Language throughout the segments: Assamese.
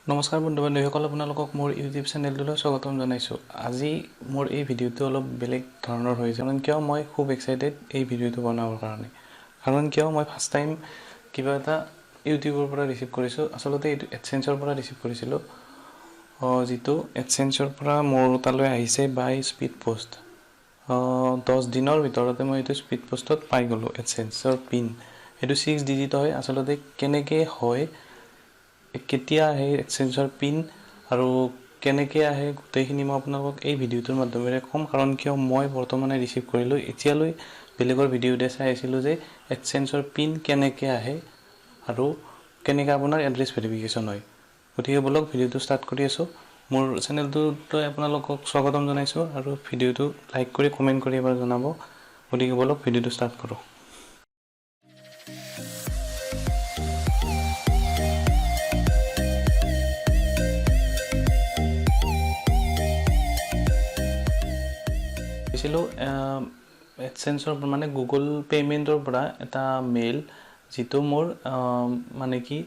নমস্কাৰ বন্ধু বান্ধৱীসকল, আপোনালোকক মোৰ ইউটিউব চেনেলটোলৈ স্বাগতম জনাইছোঁ। আজি মোৰ এই ভিডিঅ'টো অলপ বেলেগ ধৰণৰ হৈছে, কাৰণ কিয় মই খুব এক্সাইটেড এই ভিডিঅ'টো বনাবৰ কাৰণে। কাৰণ কিয় মই ফাৰ্ষ্ট টাইম কিবা এটা ইউটিউবৰ পৰা ৰিচিভ কৰিছোঁ। আচলতে এইটো এডচেঞ্চৰ পৰা ৰিচিভ কৰিছিলোঁ, যিটো এডচেঞ্চৰ পৰা মোৰ তালৈ আহিছে বাই স্পীড পষ্ট। 10 দিনৰ ভিতৰতে মই এইটো স্পীড পষ্টত পাই গ'লোঁ এডচেঞ্চৰ পিন। এইটো 6 ডিজিট হয়। আচলতে কেনেকৈ হয়, কেতিয়া আহে এডচেঞ্চৰ পিন আৰু কেনেকৈ আহে, গোটেইখিনি মই আপোনালোকক এই ভিডিঅ'টোৰ মাধ্যমেৰে ক'ম। কাৰণ কিয় মই বৰ্তমানে ৰিচিভ কৰিলোঁ, এতিয়ালৈ বেলেগৰ ভিডিঅ'তে চাই আছিলোঁ যে এডচেঞ্চৰ পিন কেনেকৈ আহে আৰু কেনেকৈ আপোনাৰ এড্ৰেছ ভেৰিফিকেশ্যন হয়। গতিকে ব'লক ভিডিঅ'টো ষ্টাৰ্ট কৰি আছোঁ। মোৰ চেনেলটোলৈ আপোনালোকক স্বাগতম জনাইছোঁ আৰু ভিডিঅ'টো লাইক কৰি কমেণ্ট কৰি এবাৰ জনাব। গতিকে ব'লক ভিডিঅ'টো ষ্টাৰ্ট কৰোঁ। পাইছিলোঁ এডচেঞ্চৰ মানে গুগল পে'মেণ্টৰ পৰা এটা মেইল, যিটো মোৰ মানে কি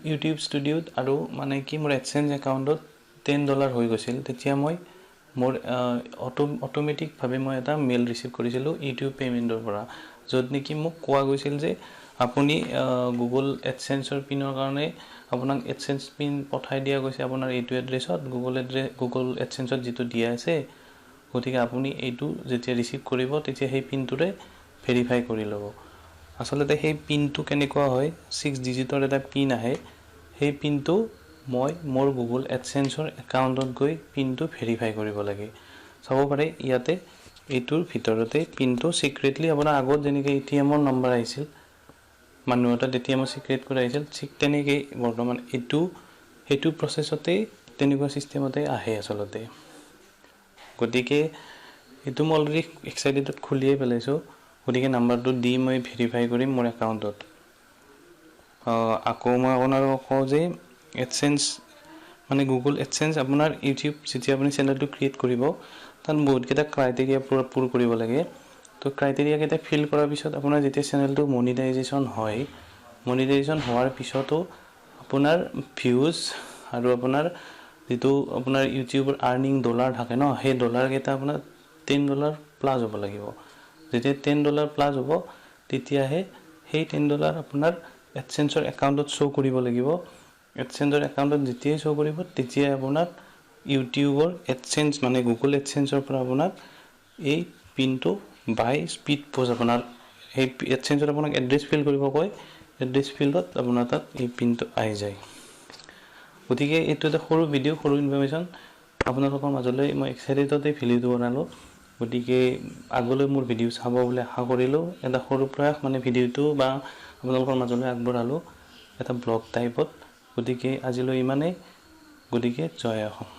ইউটিউব ষ্টুডিঅ'ত আৰু মানে কি মোৰ এডচেঞ্চ একাউণ্টত $10 হৈ গৈছিল। তেতিয়া মই মোৰ অট'মেটিকভাৱে মই এটা মেইল ৰিচিভ কৰিছিলোঁ ইউটিউব পে'মেণ্টৰ পৰা, য'ত নেকি মোক কোৱা গৈছিল যে আপুনি গুগল এডচেঞ্চৰ পিনৰ কাৰণে আপোনাক এডচেঞ্চ পিন পঠাই দিয়া গৈছে আপোনাৰ এইটো এড্ৰেছত, গুগল এডচেঞ্চত যিটো দিয়া আছে। গতিকে আপুনি এইটো যেতিয়া ৰিচিভ কৰিব তেতিয়া সেই পিনটোৰে ভেৰিফাই কৰি ল'ব। আচলতে সেই পিনটো কেনেকুৱা হয়, 6 ডিজিটৰ এটা পিন আহে। সেই পিনটো মই মোৰ গুগল এডচেঞ্চৰ একাউণ্টত গৈ পিনটো ভেৰিফাই কৰিব লাগে। চাব পাৰে ইয়াতে এইটোৰ ভিতৰতে পিনটো ছিক্ৰেটলি আপোনাৰ আগত যেনেকৈ এ টি এমৰ নম্বৰ আহিছিল, মানুহ এটা এ টি এমৰ ছিক্ৰেট কৰা আহিছিল, ঠিক তেনেকেই বৰ্তমান সেইটো প্ৰচেছতেই তেনেকুৱা ছিষ্টেমতে আহে আচলতে। গতিকে এইটো মই অলৰেডি এক্সাইটেডত খুলিয়ে পেলাইছোঁ। গতিকে নাম্বাৰটো দি মই ভেৰিফাই কৰিম মোৰ একাউণ্টত। আকৌ মই আপোনালোকক কওঁ যে এডচেঞ্চ মানে গুগল এডচেঞ্চ আপোনাৰ ইউটিউব যেতিয়া আপুনি চেনেলটো ক্ৰিয়েট কৰিব তাত বহুতকেইটা ক্ৰাইটেৰিয়া পূৰ কৰিব লাগে। তো ক্ৰাইটেৰিয়াকেইটা ফিল কৰাৰ পিছত আপোনাৰ যেতিয়া চেনেলটো মনিটাইজেশ্যন হয়, মনিটাইজেশ্যন হোৱাৰ পিছতো আপোনাৰ ভিউজ আৰু আপোনাৰ যিটো আপোনাৰ ইউটিউবৰ আৰ্নিং ডলাৰ থাকে ন, সেই ডলাৰকেইটা আপোনাৰ $10 প্লাছ হ'ব লাগিব। যেতিয়া $10 প্লাছ হ'ব তেতিয়াহে সেই $10 আপোনাৰ এডচেঞ্চৰ একাউণ্টত শ্ব' কৰিব লাগিব। এডচেঞ্চৰ একাউণ্টত যেতিয়াই শ্ব' কৰিব তেতিয়াই আপোনাৰ ইউটিউবৰ এডচেঞ্চ মানে গুগল এডচেঞ্চৰ পৰা আপোনাক এই পিনটো বাই স্পীড পষ্ট আপোনাৰ সেই এডচেঞ্চত আপোনাক এড্ৰেছ ফিল কৰিব কয়, এড্ৰেছ ফিল্ডত আপোনাৰ তাত এই পিনটো আহি যায়। গতিকে এইটো এটা সৰু ভিডিঅ', সৰু ইনফৰ্মেশ্যন আপোনালোকৰ মাজলৈ মই এক্সাইটেডতে ভিডিঅ'টো বনালোঁ। গতিকে আগলৈ মোৰ ভিডিঅ' চাব বুলি আশা কৰিলোঁ। এটা সৰু প্ৰয়াস মানে ভিডিঅ'টো বা আপোনালোকৰ মাজলৈ আগবঢ়ালোঁ এটা ব্লগ টাইপত। গতিকে আজিলৈ ইমানেই। গতিকে জয় অসম।